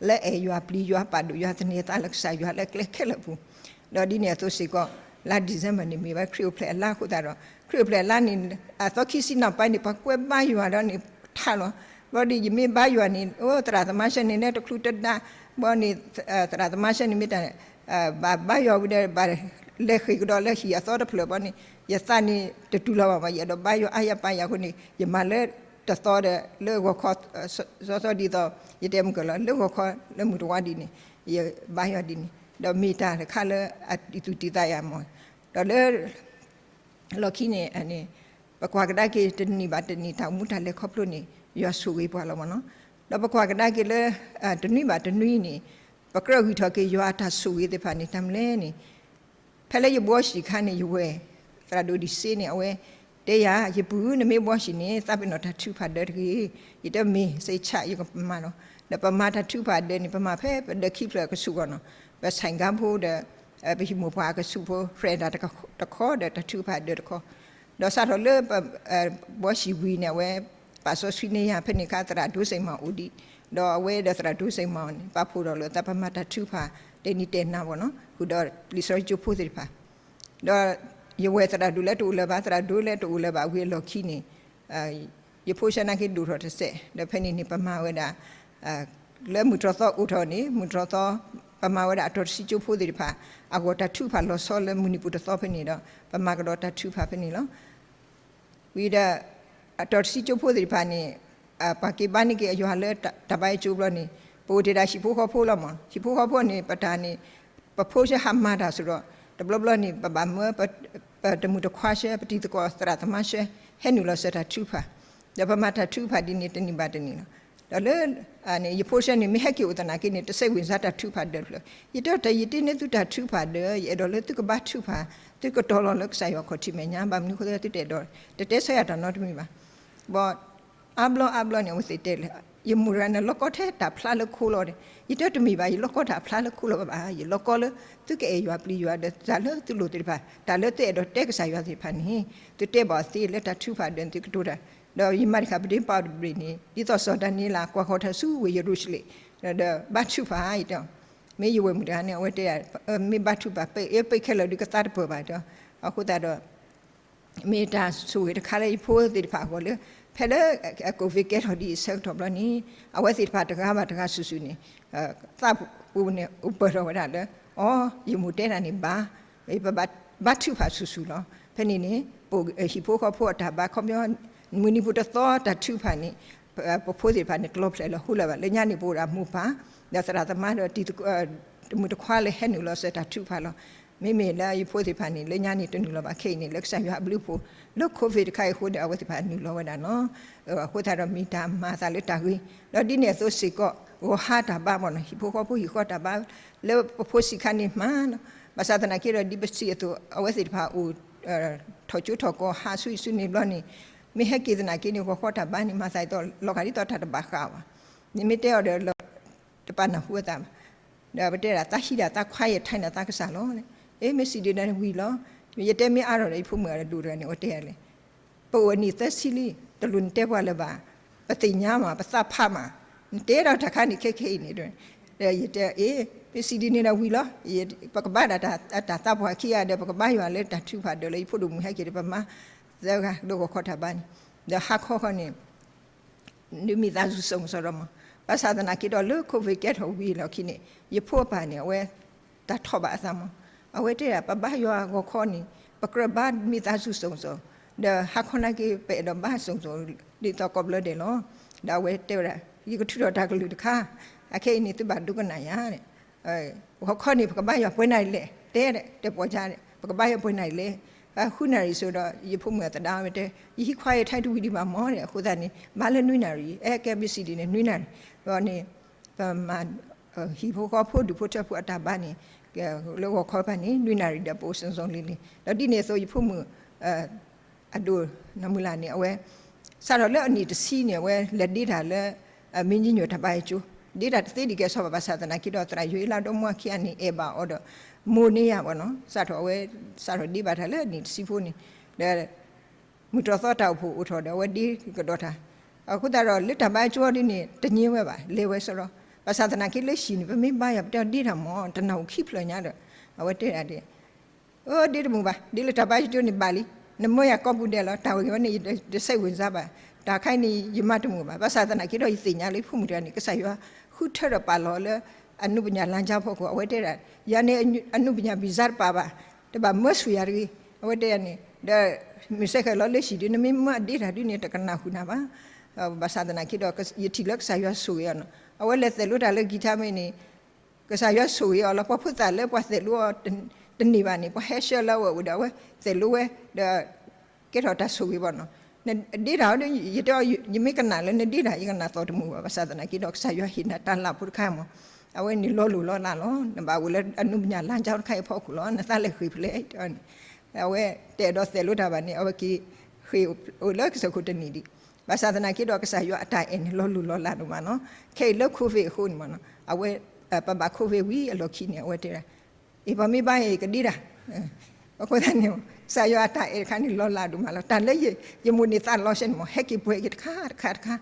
လၢအဲၣ်ယွၤပျံၤယွၤ ပာ်ဒိၣ်ယွၤသန့ၤအသးလၢကစၢ်ယွၤလၢအကျဲခဲလၢာ်အပူၤ. ဒီးဒ်န့ၣ်အသိးစ့ၢ်ကီး လါ December န့ၣ် မ့ၢ်ဝဲခရံာ်အိၣ်ဖျဲၣ်အလါအဃိသတးဒီး ခရံာ်အိၣ်ဖျဲၣ်အလါန့ၣ် အသီခံဆံနီၢ်ပၤန့ၣ် ပှၤကွဲးဘါယွၤဒီးန့ၣ်ထးလီၤ. ဘျီဒီးယမ့ၢ်ဘါယွၤန့ၣ် အိ သရၣ်သမါဆှၢန့ၣ် နဲတချုးတဒါ ဘီန့ၣ် သရၣ်သမါဆှၢန့ၣ်မ့ၢ်တၢ် ဘၣ်ဘါယွၤဝံၤဒီး ဘၣ်လဲၤဃ့ၢ်ကဒီးလၢဟံၣ်အသီတဖျၢၣ်ဘီန့ၣ် ယသးန့ၣ်တတူၢ်လီၤဘၣ်ဘၣ် ယအဲၣ်ဒိးဘါယွၤအါယၤပာ်ယၤအဃိန့ၣ် ယမၤလၢတသီဒီး လၢဂီၤခီ စီစီဒ်သိး ယတဲမုၢ်ကၢၢ်လီၤ လၢဂီၤခီလၢမုၢ်တဝါဒ်န့ၣ် ယဘါယွၤဒ်န့ၣ် ဒီးမ့ၢ်တၢ်တခါလၢအတံၢ်သူၣ်တံၢ်သးယၤမး ဒီးလၢ လီၢ်ခံန့ၣ်န့ၣ် ပကွၢ်ကဒါက့ၤတနံၣ်ဘၣ်တနံၣ် တၢ်အိၣ်မူတၢ်လဲၤခီဖျိန့ၣ် ယွၤဆိၣ်ဂ့ၤပှၤလီၤမးနီၤ. ဒီးပကွၢ်ကဒါက့ၤလၢ တနွံဘၣ်တနွံန့ၣ် ပကြၢးဂံၢ်ထီၣ်က့ၤယွၤအတၢ်ဆိၣ်ဂ့ၤသ့ၣ်တဖၣ်န့ၣ် တၢ်မနုၤလဲၣ်န့ၣ် ဖဲလၢယဘှီဆံးအခါန့ၣ် ယဝဲၢ် သရၣ်ဒိၣ်ဒံၣ်စ့န့ၣ် အဝဲတဲယၤ ယပုၢ် နမ့ၢ်ဘှီဆံးန့ၣ် သးပ့ၤနီၣ်တၢ်ထုကဖၣ်ဒၢတဂ့ၤ. ယတဲမ့ၢ်စ့ၢ်ဆး ယကမၤလီၤ. ဒီးပမၤတၢ်ထုကဖၣ်ဒၢန့ၣ် ပမၤဖဲပဒၢခံဖျၢၣ်ကဆူၣ်ဂီၢ်နီၤ ပဆဲးကါဖိဒီး ပဟံၣ်မိၢ်ပှၢ်အကဆူၣ်ဖိ ဖရဲးဒၣ်တခီဒီးတၢ်ထုကဖၣ်ဒၢတခီ ဒီးစးထီၣ်လၢ ဘှီဆံးဝံၤန့ၣ် အဝဲ ပာ်စီဆှံန့ၢ်ယၤ ဖဲန့ၣ်အခါ သရၣ်ဒိစ့ၣ်မးအိၣ်ဒံး ဒီးအဝဲဒီးသရၣ်ဒိစ့ၣ်မးန့ၣ် ပာ်ဖှိၣ်ထီၣ်လိာ်သး ပမၤတၢ်ထုကဖၣ် တဲနံၤတဲနၤဘၣ်နီၤ ဃုာ်ဒီးပျံၤစီဆှံကၠိဖိသ့ၣ်တဖၣ် ဒီးယဝဲၢ်သရၣ်ဒိၣ်လၢတအိၣ်လၢၤဘၣ် သရၣ်ဒိၣ်လၢတအိၣ်လၢၤဘၣ်ဝံၤအလီၢ်ခံန့ၣ် ယဖိဆၢနာ်က့ဒိၣ်ထီၣ်တစဲး ဒီးဖဲန့ၣ်န့ၣ် ပမၤဝဲဒၣ် လၢမုၢ်တြီၢ်သီအိၣ်ထီၣ်န့ၣ် မုၢ်တြီၢ်သီ ပမၤဝဲဒၣ်အတီၤတဆံကၠိဖိသ့ၣ်တဖၣ် အဂီၢ်တၢ်ထုကဖၣ်လီၤဆီလၢမုၢ်နံၤပူၤတသီဖဲန့ၣ်ဒီး ပမၤကဒီးတၢ်ထုကဖၣ်ဖဲန့ၣ်လီၤ. ဝံၤဒီး အတီၤတဆံကၠိဖိသ့ၣ်တဖၣ်န့ၣ် ပှၤက့ၤဘါန့ၢ်က့ၤအယွၤလၢတၢ်ဘါယွၤကၠိဘျီန့ၣ် ပအိၣ်တ့ၢ်ဒၣ်ဟံၣ်ဖိဃီဖိလီၤမး ဟံၣ်ဖိဃီဖိန့ၣ် ပတၢ်န့ၣ် ပဖိဆှၢဟးမၤတၢ်စ့ၢ်ဒီး တဘျီဘျီန့ၣ် ပဘၣ်မၢ ပတမုၢ်တခွါဆှၢ ပတံၤသကိးသရၣ်သမါဆှၢ ဟဲနုာ်လီၤစၢၤတၢ်ထုကဖၣ် ဒီးပမၤတၢ်ထုကဖၣ်ဒ်န့ၣ်တနံၣ်ဘၣ်တနံၣ်လီၤ. ဒီးလၢ ယဖိဆှၢန့ၣ် မ့ၢ်ဟဲက့ၤအိၣ်သနာ်က့န့ၣ် တစဲးဝံၣ်စါတၢ်ထုကဖၣ်ဒၢတဖျၢၣ် ယတဲတၢ် ယတ့န့ၢ်သုတၢ်ထုကဖၣ်ဒၢ ယအဲၣ်ဒိးလၢသုကဘါထုကဖၣ် သုကတီၤလီၤလၢကစၢ်ယွၤခီၣ်ထံးမဲာ်ညါ ဘၣ်မနုၤအဃိသုတအဲၣ်ဒိး တတဲဆၢယၤတၢ်နီတမံၤဘၣ်. ဘၣ် အါဘျီအါဘျီန့ၣ် အဝဲသ့ၣ်တဲလၢ ယမုၢ်တဂၤန့ၣ် လီၢ်ကီထဲတၢ်ဖျါလၢခိလီၤဒီး ယတဲတမ့ၢ်ဘၣ် ယလီၢ်ကီတၢ်ဖျါလၢခိလီၤဘၣ်ဘၣ် ယလီၢ်ကီလၢ သုကအဲၣ်ယွၤပျံၤယွၤဒီးတၢ်လၢသုလိၣ်သ့ၣ်တဖၣ် တၢ်လၢသုအဲၣ်ဒိးတဲကစၢ်ယွၤသ့ၣ်တဖၣ်န့ၣ် သုတဲဘၣ်အီၤသ့လၢတၢ်ထုကဖၣ်ဒၢန့ၣ် သုကတိၤတၢ် ဒီးယမၤတခါပဒ့ပာ်တဘ့ၣ်န့ၣ် ဒ်သိးစီၤဒၤနံးယ့လးကွၢ်ဃီၤတၢ်ဆူဝ့ၢ်ယရူၤၡလ့ၣ် ဒီးဘါထုကဖၣ်ယတဲအီၤ မ့ၢ်ယဝဲၢ်မုၢ်တဂၤန့ၣ် အဝဲတဲ မ့ၢ်ဘါထုကဖၣ် ပ့းခဲလၢာ်ဒုးကသါတပၢၢ်ဘၣ်တဲအီၤ အဃိသတးဒီး မ့ၢ်တၢ်ဆိၣ်ဂ့ၤတခါလၢယဖိသ့ၣ်တဖၣ်အဂီၢ်လၢ ဖဲလၢ COVID ကဲထီၣ်ဒ်အံၤဆၢကတီၢ်ဘျီန့ၣ် အဝဲသ့ၣ်တဖၣ်တဂၤဘၣ်တဂၤစုာ်စုာ်န့ၣ် သးပူၤန့ၣ်အိၣ်ပၢၢ်ထီၣ်ဝဲဒၣ်လၢ အီ ယမိၢ်တဲတၢ်န့ၣ်ဘၣ် ပဘၣ်ထုကဖၣ်စုာ်စုာ်လီၤ. ဖဲန့ၣ်န့ၣ် ပဟံၣ်ဖိဃီဖိအတၢ်ဘါခီပညီ မုၢ်နံၤပူၤတသီတၢ်ထုကဖၣ်န့ၣ် ပဖိသ့ၣ်တဖၣ်န့ၣ် တလီၤဖျဲးလၢဟူလၢၤဘၣ် လၢညါန့ၣ် ပအိၣ်ဒၣ်မိၢ်ပၢ် ဒီးသရၣ်သမါဒီးတံၤသကိး တမုၢ်တခွါလၢဟဲနုာ်လီၤစၢၤတၢ်ထုကဖၣ်လီၤ. မ့မ့ၢ်လၢယဖိသ့ၣ်တဖၣ်န့ၣ် လၢညါန့ၣ်တနုာ်လီၤဘၣ်, ခဲအံၤန့ၣ် လၢကစၢ်ယွၤအဘျုးအဖှိၣ် လၢ COVID တခါအံၤအဃိဒီး အဝဲသ့ၣ်တဖၣ်နုာ်လီၤဝဲဒၣ်လီၤ. အဃိသတးဒီးမ့ၢ်တၢ်မၤအသးလၢတၢ်ဂ့ၤ, ဒီးဒ်န့ၣ်အသိးစ့ၢ်ကီး ဂီၤဟါတၢ်ဘါမ့ၢ်နီၤ, ဟံၣ်ဖိဃီဖိဟံၣ်ဃီတၢ်ဘါ လၢပဖိဆံးခါန့ၣ်မၤနီၤ, ဘၣ်ဆၣ်သနာ်က့ဒီး ဒ်ပစံးအသိး အဝဲသ့ၣ်တဖၣ်အိၣ် ထီၣ်ကၠိထီၣ်ကီၢ် ဟးဆူဟံၣ်ဆူန့ၣ်ဘျီန့ၣ်, မ့ၢ်ဟဲက့ၤသနာ်က့န့ၣ် ဂီၤခီတၢ်ဘါန့ၣ် မၤသးဒ်သိး လီၤဂာ်ဒ်သိးတၢ်တဘၣ်ဃးဘၣ်. နမ့ၢ်တဲအီၤဒီး တပာ်နၢ်ဟူအသးဘၣ်. ဒီးပတဲဒၣ် သးဟံးဒၣ်သးခွါ ယ ထိုင်ဒၣ် သးကစၢ်လီၤ. အ့ မ့ၢ်စံးဒ်န့ၣ်ဝံၤလီၤ. ယတဲမ့ၢ်အါထီၣ်ဒီး ယဖိမုၣ်အဒိၣ်တဂၤန့ၣ် အဝဲတဲယၤလဲၣ်, ပအိၣ်အနံၣ်သၢဆံလံ, တလိၣ်နတဲပှၤလၢၤဘၣ်. ပသ့ၣ်ညါမး, ပသးဖးမး, နတဲဒၣ်တၢ်ခါန့ၣ် ခဲခဲအံၤန့ၣ်, ဒီးယတဲ အ့ မ့ၢ်စံးဒ်န့ၣ်ဒီးဝံၤလီၤ. ပကဘါဒၣ်တၢ်သးပှၢ်ခံဂၤဒီး ပကဘါယွၤလၢတၢ်ထုကဖၣ်ဒၢးလၢယဖိဒိၣ်မုၣ်ဟဲက့ၤဒီး ပမၤ သၢဂၤလၢဂီၤခီတၢ်ဘါန့ၣ်, ဒီးဟါခီခီန့ၣ် ဒုးမိသားစုစုံစိဒီးမး, ဘၣ်ဆၣ်သနာ်က့ဒီး လၢ COVID ကဲထီၣ်ဝံၤအလီၢ်ခံန့ၣ် ယဖိအပၢ်န့ၣ် အဝဲတၢ်ထီၣ်ဘၣ်အသးမး, အဝဲတဲဒၣ် ပဘါယွၤဂီၤခီန့ၣ် ပကြၢးဘါမိသားစုစုံစိ, ဒီးဟါခီနာ်က့ ပအဲၣ်ဒိးဘါစုံစိ ဒ်သိးကိးဘျၢဒဲးလီၤ. ဒီးအဝဲတဲဝဲဒၣ် ယကထုးထီၣ်တၢ်ကလုၢ်တခါ, အခဲအံၤန့ၣ် သုဘၣ်ဒိကနၣ်ယၤ ဂီၤခီန့ၣ် ပကဘါယွၤပှဲၤနၣ်ရံၣ်လဲၣ်, တဲ တဲပိာ်ယၤ ပကဘါယွၤပှဲၤနၣ်ရံၣ်လဲၣ်. ဃုနၣ်ရံၣ်အစိၤဒီး ယဖိမုၣ်အသဒါဝဲတဲ ယဟံးခွါယ ထိုင် တဝံၤဒံးဘၣ်မးဒီး အဃိသတးန့ၣ် ဘါလၢနွံနၣ်ရံၣ်, အဲ ကဲ မ့ၢ်စံးဒ်န့ၣ် နွံနၣ်ရံၣ်, ဒီးန့ၣ် ပမၤ ဟံၣ်ဖိဃီဖိဒူၣ်ဖိထၢဖိအတၢ်ဘါန့ၣ် လၢဂီၤခီတဖၣ်န့ၣ် နွံနၣ်ရံၣ်ဒီး ပအိၣ်စုံစုံလံၤလံၤ, ဒီးဒ်န့ၣ်အသိး ယဖိမုၣ် အဒိၣ်နီၢ်မုၢ်လၢ်န့ၣ် အဝဲ စးထီၣ်လၢအနံၣ်တဆံန့ၣ် အဝဲလဲၤဒ့တၢ်လၢ မ့ၢ်ညံညိၣ်တၢ်ဘါယွၤကၠိ, ဒ့တၢ်တသ့ဒံးကဲဆီဘၣ်, ဘၣ်ဆၣ်သနာ်က့ဒီး သရၣ်ယွၤအ့လးဒီမါခံဂၤန့ၣ် အဲၣ်ဘၣ်အီၤဒီး မိၢ်န့ၢ်ယၤဘၣ်နီၤ, စးထီၣ်အဝဲ စးထီၣ်ဒ့ဘၣ်တၢ်လၢအနံၣ်တဆံဖိန့ၣ်, ဒီး မုၢ်တြီၢ်သီတၢ်အိၣ်ဖှိၣ်အိၣ်ထီၣ်ဒီး အဝဲဒ့ကဒီးတၢ်, အဃိသတးဒီး လၢတၢ်ဘါယွၤကၠိဒ်န့ၣ် တညါဝဲဘၣ်, လဲၤဝဲစရီ, ဘၣ်ဆၣ်သနာ်က့လၢဟံၣ်န့ၣ် ပမ့ၢ်ဘါယွၤ ပတဲအီၤဒ့တၢ်မး တနၢ်ဟူခံဖျၢၣ်ညါဒီး အဝဲတဲဒၣ်ဒ် အၢ ဒ့တမုာ်ဘၣ်, ဒ်လၢတၢ်ဘါယွၤကၠိန့ၣ်ဘၣ်လံ, နမၢယၤကိးပူၤဒဲးလီၤ, တၢ်ဝဲဂ့ၤဝဲန့ၣ် ယတစဲးဝံၤစါဘၣ်, တၢ်ခါအံၤန့ၣ် ယမၤတမုာ်ဘၣ်, ဘၣ်ဆၣ်သနာ်က့ဒီး ယသ့ၣ်ညါလၢယဖိမုၣ်တဂၤန့ၣ် ကစၢ်ယွၤဃုထၢဒီးပာ်လီၤလၢ အနုပညာလမ်းကြောင်းဖီခိၣ်, အဝဲတဲဒၣ် ယၤန့ၣ် အနုပညာ visa တပာ်ဘၣ်, တဘၣ်မၢဆူၣ်ယၤတဂ့ၤ, အဝဲတဲယၤန့ၣ် ဒီး မုၢ်စဲဃဲၤလီၤလၢဟံၣ်ဒ် နမ့ၢ်မၢအဒ့တၢ်ဒ်န့ၣ် တကနၣ်ဃုာ်နၤဘၣ်, ဘၣ်ဆၣ်သနာ်က့ဒီး ယထံၣ်လၢကစၢ်ယွၤဆိၣ်ဂ့ၤအီၤနီၤ, အဝဲလဲၤသိၣ်လိတၢ်လၢ guitar မ့ၢ်န့ၣ် ကစၢ်ယွၤဆိၣ်ဂ့ၤအီၤလီၤ, ပှၤဖိသၣ်လၢပှၤသိၣ်လိအီၤ တန့ၢ်ဘၣ်န့ၣ် ပှၤဟဲဆှၢလၢအဝဲအိၣ်ဒီး အဝဲသိၣ်လိဝဲ ဒီး ကဲထီၣ်တၢ်ဆိၣ်ဂ့ၤဘၣ်နီၤ, နဒ့တၢ်ဒီး ယတဲအီၤ ယမ့ၢ်ကနၣ်လၢနဒ့တၢ် ယကနၣ်သီၣ်တမုာ်ဘၣ်, ဘၣ်ဆၣ်သနာ်က့ဒီး ကစၢ်ယွၤဟ့ၣ်နၤတၢ်လၢ်ဖိတခါမး, အဝဲန့ၣ်လီၤလိၢ်လီၤလးလီၤ, နဘၣ်အိၣ်လၢအနုပညာလမ်းကြောင်းတခါအံၤအဖီခိၣ်လီၤ, နသးလဲၤဃ့ၢ်ဖဲလဲၣ်တဲအီၤန့ၣ်, အဝဲတအဲၣ်ဒိးသိၣ်လိတၢ်ဘၣ်န့ၣ် အဝဲက့ၤဃ့ၢ်အိၣ်လၢကစၢၢ်ခိၣ်တနံၣ်ဒံး, ဘၣ်ဆၣ်သနာ်က့ဒီး ကစၢ်ယွၤအတၢ်အဲၣ်န့ၣ် လီၤလိၢ်လီၤလးဒိၣ်မးနီၤ, ခဲအံၤလၢ COVID အဃိန့ၣ်မးနီၤ, အဝဲ ပဘၣ် COVID ဝံၤအလီၢ်ခံန့ၣ် အဝဲတဲဒၣ် အ့ ပမ့ၢ်ဘါအံၤကဒ့တၢ်, အဃိသတးန့ၣ် ကစၢ်ယွၤအတၢ်အဲၣ်တခါန့ၣ် လီၤလးဒိၣ်မးလီၤ, တၢ်လၢယမိၢ်န့ၢ်သးလီၤဆဲန့ၣ်မး ဟဲက့ၤပှဲၤက့ၤတခါတခါတခါ,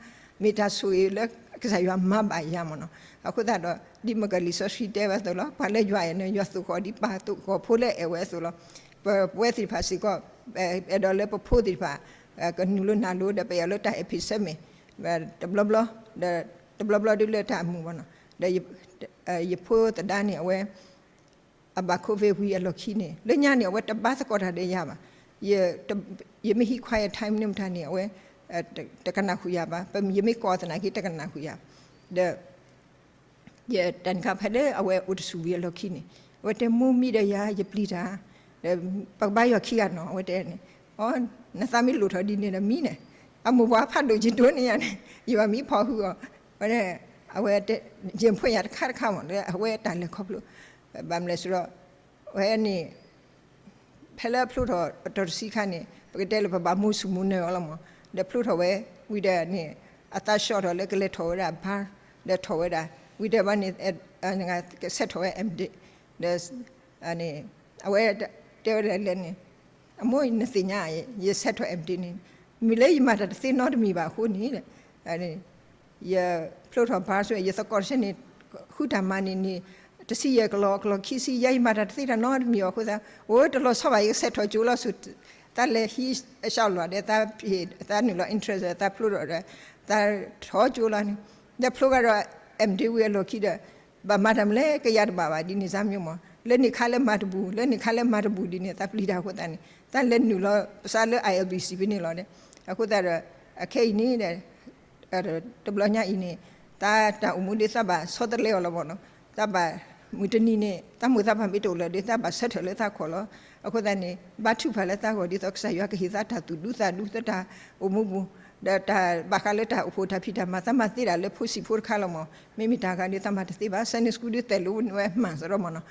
မ့ၢ်တၢ်ဆိၣ်ဂ့ၤလၢကစၢ်ယွၤမၤဘၣ်ယၤမးနီၤ, အဃိသတးဒီး ဒ်မ့ၢ်ကလံာ်စီဆှံတဲဝဲအသိးလီၤ, ပှၤလၢယွၤအဲၣ်န့ၣ် ယွၤသိၣ်ဃီၤဒ်ပၢ်သိၣ်ဃီၤဖိလၢအအဲၣ်ဝဲအသိးလီၤ, ပဝဲသ့ၣ်တဖၣ်စ့ၢ်ကီး အဲၣ်ဒိးလၢပဖိသ့ၣ်တဖၣ် ကနုာ်လၢနၢ်လိၤဒီး ပအဲၣ်အီၤလၢတၢ်အဲၣ်ဖံးဆၢမ့ၢ် တဘျီဘျီ ဒီးတဘျီဘျီဒ်လၢတၢ်အမုာ်မးနီၤ, ဒီးယဖိသဒါန့ၣ် အဝဲ အဘၣ် COVID ဝံၤအလီၢ်ခံန့ၣ် လၢညါန့ၣ် အဝဲတဘါသကိးတၢ်ဒီးယၤဘၣ်, ယမ့ၢ်ဟံး quiet time န့ၣ်မတၤန့ၣ် အဝဲ တကနၣ်ဃုာ်ယၤဘၣ်, ယမ့ၢ်ကိးသနာ်က့ တကနၣ်ဃုာ်ယၤ, ဒီး ယတၢ်န့ၣ်ခါဖဲလၢအဝဲအိၣ်တဆူၣ်ဝံၤအလီၢ်ခံန့ၣ် အဝဲတဲ မိၢ်မံဒီးယၤ ယပျံၤတၢ်, ဒီးပကဘါယွၤခံဂၤနီၤ အဝဲတဲန့ၣ်, အီ နသးမ့ၢ်လိၣ်ထီၣ်ဒ်န့ၣ်ဒီးမံန့ၣ်, အမိၢ်ပှၢ်ဖးဒိၣ်က့ၤဒိၣ်န့ၢ်ယၤန့ၣ် ယဘၣ်မံဖီၣ်ဃုာ်အီၤ, အဝဲ ယံာ်ဖိယၤတခါတခါမး လၢအဝဲတၢ်လဲၤခီဖျိ, ဘၣ်မနုၤလဲၣ်ဆိုတော့ ဝဲန့ၣ် ဖဲလၢအဖျိထီၣ်အတီၤတဆံခါန့ၣ် ပကတဲလၢပဘၣ်မူဆူၣ်မူနၢၤအီၤလီၤမး, ဒီးဖျိထီၣ်ဝဲ ဝံၤဒီးန့ၣ် အသးဆှီထီၣ်လၢကလဲၤထီၣ်ဝဲဒၣ် bar ဒီးထီၣ်ဝဲဒၣ် ဝံၤဒီးဘၣ်န့ၣ် ကဆဲးထီၣ်ဝဲ M.Div ဒီး အဝဲတဲဝဲဒၣ်လဲၣ်န့ၣ် အမိၢ် နသ့ၣ်ညါ ယဆဲးထီၣ် M.Div န့ၣ် မ့ၢ်လၢယမၤတၢ်တသ့နီတမံၤဘၣ်အဃိန့ၣ် ယဖျိထီၣ် bar ဆိ ယသကိးတဆၢန့ၣ် ဃုတၢ်မၤန့ၣ်န့ၣ် တဆံယဲၢ်ကလီၤ ကလီၤခံဆံယဲၢ် ယမၤတၢ်တသ့တၢ်နီတမံၤဘၣ်အဃိသတး အိၣ်တလီၤဆီဘၣ် ယကဆဲးထီၣ်ကၠိလီၤဆူ သးလဲၤဟံးအဆှီလီၤဒီး သးနုာ်လီၤ interest သးဖျိထီၣ်ဒီး သးထီၣ်ကၠိလီၤန့ၣ် ဒီးဖျိကဒီး M.Div ဝံၤအလီၢ်ခံဒီး ဘၣ်မၤတၢ်မနုၤလဲၣ် ကယၤတဘၣ်ဘၣ်ဒ်န့ၣ် သးမံမး လၢန့ၣ်ခါလၢမၤတဘူၣ် လၢန့ၣ်ခါလၢမၤတဘူၣ်ဒ်န့ၣ် သးပျံၤတၢ်အဃိသတးန့ၣ် သးလဲၤနုာ်လီၤပသးလၢ I L B C ဖဲန့ၣ်လီၤဒီး အဃိသတးဒီး အခဲအံၤန့ၣ်ဒီး တဘျီညါအံၤန့ၣ် သးတၢ်အိၣ်မူဒ်သးဘၣ်ဆီတလဲအီၤလီၤမးနီၤ သးဘၣ် မုၢ်တနံၤန့ၣ် သးမိၢ်သးပၢ်မ့ၢ်တအိၣ်လၢၤဒီး သးဘၣ်ဆၢထၢၣ်လၢသးခီၣ်လီၤ. အဃိသတးန့ၣ် ဘါထုကဖၣ်လၢသးဂီၢ် ဒ်သိးကစၢ်ယွၤကဟ့ၣ်သးတၢ်သူၣ်ဒူသးဒူ သတၢ်အိၣ်မူပူၤ, ဒီးတၢ်ဘၣ်ဃးလၢတၢ်အိၣ်ဖှိၣ်တၢ်ဖံးတၢ်မၤ သးမၤသ့ဒၣ်လၢဖိဆံးဖိတခါလီၤမၢ်. မ့မ့ၢ်တၢ်ဂၤဒီး သးမၤတသ့ဘၣ်. Sunday school ဒုး သဲးလိာ်ဝဲမၤစရီမၢ်နီၤ.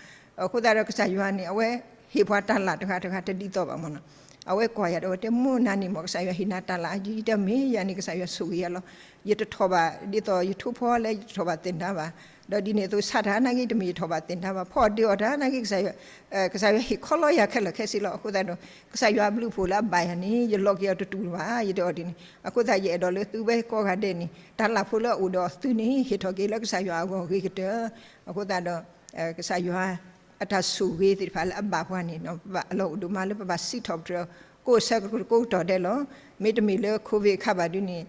အဃိသတးဒီး ကစၢ်ယွၤန့ၣ် အဝဲဟ့ၣ်ပှၤတၢ်လၢ်တဂၤတဂၤတဒ်သိးဘၣ်မၢ်နီၤ. အဝဲကွၢ်ယၤဒီး အဝဲတဲ မိၢ်နၤန့ၣ်မၢ် ကစၢ်ယွၤဟ့ၣ်နၤတၢ်လၢ်အယံၤ တမ့ၢ်ယၤန့ၣ် ကစၢ်ယွၤဆိၣ်ဂ့ၤယၤလီၤ. ယတထီၣ်ဘၣ်ဒ်သိးယထိဖီလၢယတထီၣ်ဘၣ်သ့ၣ်နါဘၣ်. ဒီးဒ်န့ၣ်အသိး ဆါတၢ်နာ်က့ တမ့ၢ်ယထီၣ်ဘၣ်သ့ၣ်နါဘၣ်, ဖီအီၣ်ဒ့အီၣ်တၢ်နာ်က့ ကစၢ်ယွၤဟ့ၣ်ခီလီယၤခဲလၢာ်ခဲဆ့လီၤ. အဃိသတးဒီး ကစၢ်ယွၤအဘျုးအဖှိၣ်လၢအဘၣ်ယၤန့ၣ် ယလီၤက့ၤအီၤတတူၢ်ဘၣ် ယတအီၣ်ဒ်န့ၣ်. အဃိသတး ယအဲၣ်ဒိးလၢသုဝဲကိးဂၤဒဲးန့ၣ် တၢ်လၢ်ဖိလၢအအိၣ်ဒီးသုန့ၣ် ဟ့ၣ်ထီၣ်က့ၤလၢကစၢ်ယွၤအဂီၢ်အဂ့ၤကတၢၢ်. အဃိသတးဒီး ကစၢ်ယွၤအတၢ်ဆိၣ်ဂ့ၤသ့ၣ်တဖၣ်လၢအဘၣ်ပှၤန့ၣ် အလီၢ်အိၣ်ဒိၣ်မးလၢပဘၣ်စံးထီၣ်ပတြၢၤ ကိးဆၢကတီၢ်ဒဲးလီၤ. မ့တမ့ၢ်လၢ COVID အခါဘၣ်ဒ်န့ၣ်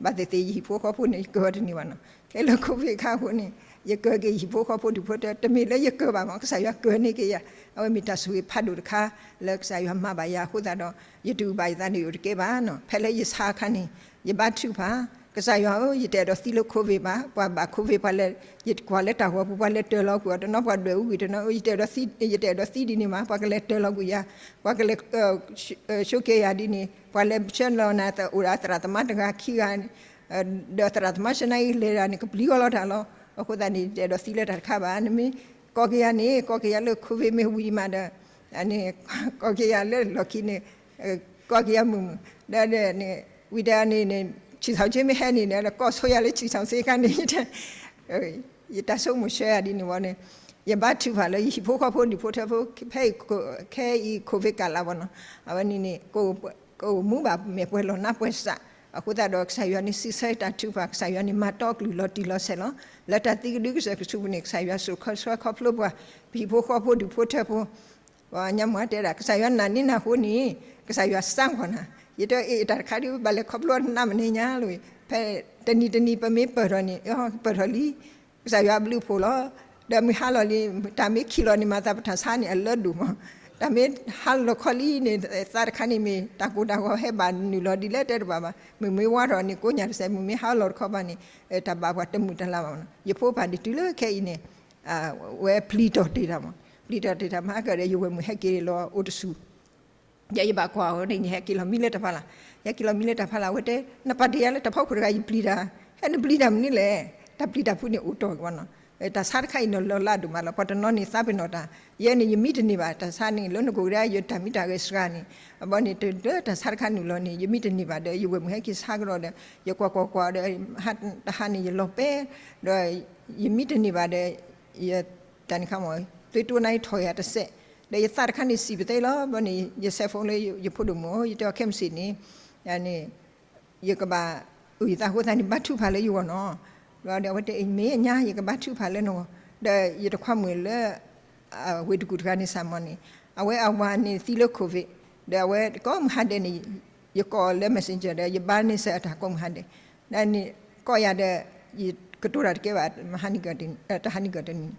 ဘၣ်သ့ၣ်သ့ၣ် ယဟံၣ်ဖိဃီဖိန့ၣ် ယကၢၤတန့ၢ်ဘၣ်နီၤ. ခဲလၢာ် COVID အခါအဃိန့ၣ် ယကၢၤက့ၤယဟံၣ်ဖိဃီဖိဒူၣ်ဖိထၢ တမ့ၢ်လၢယကၢၤဘၣ်မၢ်, ကစၢ်ယွၤကၢၤန့ၢ်က့ၤယၤ. အဝဲမ့ၢ်တၢ်ဆိၣ်ဂ့ၤဖးဒိၣ်တခါ လၢကစၢ်ယွၤမၤဘၣ်ယၤအဃိသတးဒီး ယတအုၣ်ဘၣ်ယသးန့ၣ် ယအိၣ်တကဲဘၣ်နီၤ. ဖဲလၢယဆါအခါန့ၣ် ယဘါထုကဖၣ်, ကစၢ်ယွၤဧၢ, ယတအဲၣ်ဒိးသံလၢ COVID ဘၣ်, ပှၤဘၣ် COVID ပှၤလဲၤ, ယကွၢ်လၢတၢ်ဂီၤပူၤ ပှၤလဲၤတၢၤလီၤကွံာ်အီၤတနီၤ, ပှၤဒွဲၣ်အူကွံာ်တနီၤ, ယတအဲၣ်ဒိးသံ, ယတအဲၣ်ဒိးသံဒ်န့ၣ်မၢ်, ပှၤကလဲၤတၢၤလီၤကွံာ်ယၤ, ပှၤကလဲၤ ဆိးက့ယၤဒ်န့ၣ်, ပှၤလဲၤဆှၢလီၤနၤ အိၣ်ဒီးသရၣ်သမါတဂၤခံဂၤ ဒီးသရၣ်သမါဆှၢနၤအံၤ လဲၤဒၣ်န့ၣ် ကပျံၤအီၤလီၤတၢ်လီၤ. အဃိသတးန့ၣ် ယတအဲၣ်ဒိးသံလၢတၢ်တခါဘၣ်. နမ့ၢ်ကိးက့ၤယၤန့ၣ် ကိးက့ၤယၤလၢ COVID မ့ၢ်ဝံၤမးဒီး ကိးက့ၤယၤလၢလီၢ်ခံန့ၣ် ကိးက့ၤယၤမုာ်မုာ်, ဒီးန့ၣ် ဝံၤဒီးန့ၣ်န့ၣ် ဆံၣ်ထီၣ်က့မ့ၢ်ဟဲန့ၣ်ဒီး ကိးဆိယၤလၢဆံၣ်ထီၣ်စ့ခါန့ၣ် ယတၢ်ဆိကမိၣ်ဆှၢယၤဒ်န့ၣ်ဝံၤန့ၣ်, ယဘါထုကဖၣ်လၢယဟံၣ်ဖိဃီဖိဒူၣ်ဖိထၢဖိ ဖဲအံၤ ခဲအံၤ COVID ကလးဘၣ်နီၤ, အဝဲန့ၣ်န့ၣ် ကအိၣ်မူဘၣ်မဲာ်ပှဲၤလီၤနါပှဲၤစး. အဃိသတးဒီး ကစၢ်ယွၤန့ၣ် စံးဆၢတၢ်ထုကဖၣ်, ကစၢ်ယွၤန့ၣ် မၤတီအကလုၢ်လီၤတံၢ်လီၤဆဲးလီၤ. လၢတၢ်သံကဒုကစၢၢ်ကဆူးပူၤန့ၣ် ကစၢ်ယွၤဆိၣ်ခီဆှၢခီဖျိပှၤ ပဟံၣ်ဖိဃီဖိဒူၣ်ဖိထၢဖိ ပှၤညါမ့ၢ်တဲဒၣ် ကစၢ်ယွၤနာ်န့ၢ်နၤအဃိန့ၣ် ကစၢ်ယွၤစးကွၢ်နၤ, ယတဲအ့ၣ် တၢ်တခါဒ် ဘၣ်လဲၤခီဖျိနးမနုၤညါလီၤ. ဖဲတနံၤတနံၤ ပမ့ၢ်ပၢၢ်ထီၣ်န့ၣ် ပၢၢ်ထီၣ်လံ ကစၢ်ယွၤအဘျုးအဖှိၣ်လီၤ. ဒီးမုၢ်ဟါလီၤလံ တၢ်မ့ၢ်ခံးလီၤန့ၣ်မၤသး ပတၢ်ဆါန့ၣ် အလၢဒိၣ်မး, တၢ်မ့ၢ်ဟါလီၤခီလံန့ၣ် သးတခါန့ၣ်မ့ၢ် တၢ်ကိၢ်တၢ်ဂီၤဟဲဘၣ်နုာ်လီၤဒ်လဲၣ်တဲတဘၣ်ဘၣ်, မုၢ်မ့ၢ်ဝါထီၣ်န့ၣ် ကိးညၣ်တစဲး, မုၢ်မ့ၢ်ဟါလီၤတခီဘၣ်န့ၣ် တၢ်ဘၣ်ပှၤတမုာ်တၢ်လၤဘၣ်နီၤ. ယဖိပၢ်န့ၣ် တုၤလၢခဲအံၤန့ၣ် ဝဲပျံၤတီၢ်တ့ၢ်တၢ်မး, ပျံၤတီၢ်တ့ၢ်တၢ်မး ဟဲကဒီး ယဝဲၢ်မုၣ်ဟဲက့ၤလီၤအိၣ်တဆူၣ်, ယဲယဘၣ်ကွၢ်အီၤန့ၣ် ယဟဲက့ၤလီၤမံလၢတၢ်ဖးလၢ်, ယဟဲက့ၤလီၤမံလၢတၢ်ဖးလၢ် အဝဲတဲ နပာ်တ့ၢ်ယၤလၢတၢ်ဖီခိၣ်တဂၤ ယပျံၤတၢ်, ဟဲနပျံၤတၢ်မနုၤလဲၣ်, တၢ်ပျံၤတၢ်ဖုးန့ၣ်အိၣ်တီၢ်က့ၤဘၣ်နီၤ. တၢ်ဆါတခါအံၤန့ၣ် လီၤလးဒိၣ်မးလီၤ, ပှၤတနီၤန့ၣ်သးပ့ၤနီၣ်တၢ်, ယဲန့ၣ် ယမံတန့ၢ်ဘၣ်, တၢ်ဆါန့ၣ် လၢနကိးကဒါ ယတၢ်မံတၢ်ဂဲၤစှၤန့ၣ်, အဘီန့ၣ် တၢ်ဆါတခါနုာ်လီၤန့ၣ် ယမံတန့ၢ်ဘၣ်ဒီး ယဝဲၢ်မုၣ်ဟဲက့ၤဆါကဒီးဒီး ယကွၢ်ကွၢ်ကွၢ်ဒီး တဟါန့ၣ် ယလီၤပဲ ဒီး ယမံတန့ၢ်ဘၣ်ဒီး ယ တၢ်န့ၣ်ခါမး သုတိၢ်နါအံၤထီၣ်ယၤတစဲး, ဒီးယသးတခါန့ၣ်စံးပသ့လီၤ. ဘီန့ၣ် ယဆဲးဖိလၢယဖိဒိၣ်မုၣ်အအိၣ် ယတဲအီၤခဲမုၢ်ဆ့ၣ်န့ၣ် န့ၣ် ယကဘၣ်အုၣ်ယသးအဃိသတးန့ၣ် ဘါထုကဖၣ်လၢယဂီၢ်နီၤ. ဒီးအဝဲတဲ မ့ၢ်ညါ ယကဘါထုကဖၣ်လၢနဂီၢ်, ဒီးယတခွါမုၣ်လၢ ဝ့ၢ်တကူၣ်တဂၤန့ၣ် စၢ်မီၤန့ၣ် အဝဲအဝၤန့ၣ်သံလၢ COVID, ဒီးအဝဲကိးမုၢ်ဟါဒဲးန့ၣ် ယကိးအီၤလၢ messenger ဒီး ယဘါန့ၢ်စၢၤအတၢ်ကိးမုၢ်ဟါဒဲး, ဒီးန့ၣ် ကိးယၤဒီး ယကတိၤတၢ်တကဲဘၣ် မဟါန့ၣ် တဟါန့ၣ်ကတနံၤန့ၣ်,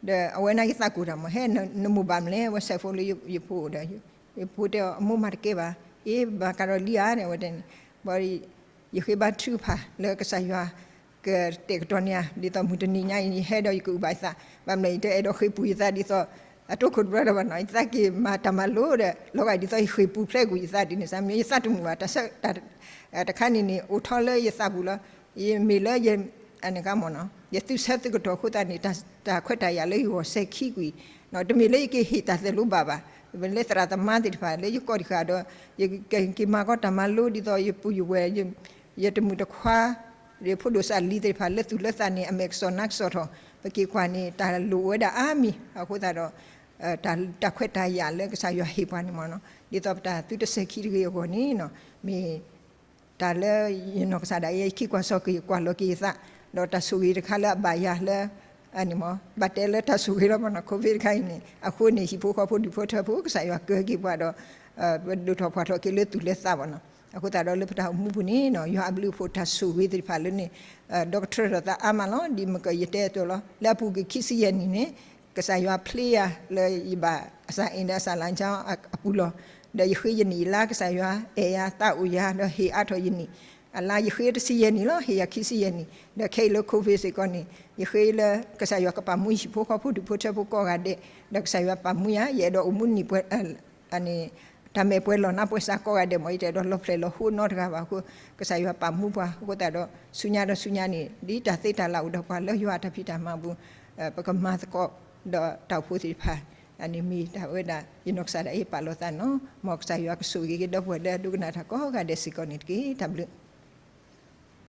ဒီးအဝဲန့ၣ်ယသးကိၢ်တၢ်မး ဟဲနမိၢ်ဘၣ်မလဲၣ်, အဝဲဆဲးဖိလၢယဖိအိၣ်ဒီး ယဖိတဲအီၤ အမိၢ်မၤတကဲဘၣ်, အ့ ဘၣ်ကးဒီးလံဧါန့ၣ် အဝဲတဲန့ၣ်, ဘီ ယဃ့ဘါထုကဖၣ်လၢကစၢ်ယွၤ ကတဲာ်ကတီၤန့ၢ်ဧါ, ဒ်သိးမုၢ်တနံၤညါအံၤ ယဟဲဒီးယကအုၣ်ဘၣ်ယသး, ဘၣ်မနုၤလဲၣ် ယတအဲၣ်ဒိးဃ့ၢ်ပူၤယသးဒ်သိး အတိခိၣ်တဘျီဒီးဘၣ်နီၤ, ယသးက့ၤမၤတၢ်မၤလိဒီး လီၤဂာ်ဒ်သိးယဃ့ၢ်ပူၤဖျဲးကွံာ်ယသးဒ်န့ၣ် စၢ်မ့ၢ်ယသးတမုာ်ဘၣ်, တၢ်ဆၢ တၢ်တခါန့ၣ်န့ၣ် အိၣ်ထီၣ်လၢယသးပူၤလီၤ. ယမ့ၢ်လၢယ အန့ၣ်ကမ့ၢ်နီၤ ယသုးဆၢသုးကတီၢ်အဃိသတးန့ၣ် တၢ်ခွဲးတၢ်ယာ်လၢယဂီၢ်စဲၤခံကွံာ်, တမ့ၢ်လၢယကဟ့ၣ်တၢ်သဲးလိဘၣ်ဘၣ်, လၢသရၣ်သမါသ့ၣ်တဖၣ် လၢယကီၢ်တဃာ်ဒီး ယကက့ၤမၤကီတၢ်မၤလိဒ်သိးယပုၢ်ယဝဲၢ် ယတမုၣ်တခွါ ယဖိဒိၣ်စးလံၤသ့ၣ်တဖၣ် လၢသူၣ်လၢသးန့ၣ် အမဲာ်ကစီၣ်နါကစီၣ်ထီၣ်, ပက့ၤကွၢ်န့ၣ် တၢ်လိၣ်ဝဲဒၣ်အါမံၤ, အဃိသတးဒီး တၢ်ခွဲးတၢ်ယာ်လၢကစၢ်ယွၤဟ့ၣ်ပှၤန့ၣ်မ့ၢ်နီၤ, ဒ်သိးပတၢ်သုတစဲၤခံတဂ့ၤအဂီၢ်န့ၣ်နီၤ, မ့ၢ် တၢ်လၢယနီၢ်ကစၢ်ဒၣ်ယဲ ယခံကွၢ်စီၤက့ၤ ယကွၢ်လီၤက့ၤယသး, ဒီးတၢ်ဆိၣ်ဂ့ၤတခါလၢအဘၣ်ယၤလၢ အန့ၣ်မ့ၢ် ဘၣ်တဲလၢတၢ်ဆိၣ်ဂ့ၤလီၤမ့ၢ်နီၤ, COVID တခါအံၤန့ၣ် အဃိန့ၣ် ဟံၣ်ဖိဃီဖိဒူၣ်ဖိထၢဖိ ကစၢ်ယွၤကၢၤက့ၤပှၤဒီး ပဒိၣ်ထီၣ်ဖှၣ်ထီၣ်က့ၤလၢသူၣ်လၢသးဘၣ်နီၤ, အဃိသတးဒီးလၢပတၢ်အိၣ်မူပူၤန့ၣ်နီၤ ယွၤအဘျုးအဖှိၣ်တၢ်ဆိၣ်ဂ့ၤသ့ၣ်တဖၣ်လၢန့ၣ် ဒီကထြၢထီၣ်သးအါမးလီၤ, ဒ်မ့ၢ်ကယတဲအသိးလီၤ, လၢအပူၤကွံာ်ခံဆံယဲၢ်နံၣ်န့ၣ် ကစၢ်ယွၤဖျ့ယၤလၢယဘၣ်အစၢ်အ့ၣ်ဒီးအစၢ်လါကၠီအပူၤလီၤ, ဒီးယဃ့ယနံၣ်ယလါ ကစၢ်ယွၤအဲၣ်ယၤသးအိၣ်ယၤ ဒီးဟ့ၣ်အါထီၣ်ယနံၣ်, အလါယဃ့တဆံယဲၢ်နံၣ်လီၤ, ဟ့ၣ်ယၤခံဆံယဲၢ်နံၣ်, ဒီးခဲအံၤလၢ COVID စ့ၢ်ကီးန့ၣ် ယဃ့လၢကစၢ်ယွၤကပာ်မူယဟံၣ်ဖိဃီဖိဒူၣ်ဖိထၢဖိကိးဂၤဒဲး, ဒီးကစၢ်ယွၤပာ်မူယၤ ယအဲၣ်ဒိးအိၣ်မူန့ၢ်ပှဲၤ တၢ်မဲာ်ပှဲၤလီၢ်နါပှဲၤစးကိးဂၤဒဲးမ့ၢ် ယတအဲၣ်ဒိးလီၤဖျဲၣ်လီၤဟိနီတဂၤဘၣ်အဃိ, ကစၢ်ယွၤပာ်မူပှၤအဃိသတးဒီး ဆူညါဒီးဆူညါန့ၣ် ဒ်တၢ်သ့တၢ်လၢအိၣ်ဒီးပှၤလၢယွၤအတၢ်ဖံးတၢ်မၤအပူၤ, ပကမၤသကိးဒီးတၢ်အိၣ်ဖှိၣ်သ့ၣ်တဖၣ်, န့ၣ်မ့ၢ်တၢ်ဝဲဒၣ် ယနီၢ်ကစၢ်ဒၣ်အံၤပာ်လီၤသးန့ၣ်လီၤ. မ်ကစၢ်ယွၤကဆိၣ်ဂ့ၤက့ၤဒီပုၢ်ဝဲၢ်လၢအဒိကနၣ်တၢ်ကိးဂၤဒဲးစ့ၢ်ကီးန့ၣ်တက့ၢ်. တၢ်ဘျုး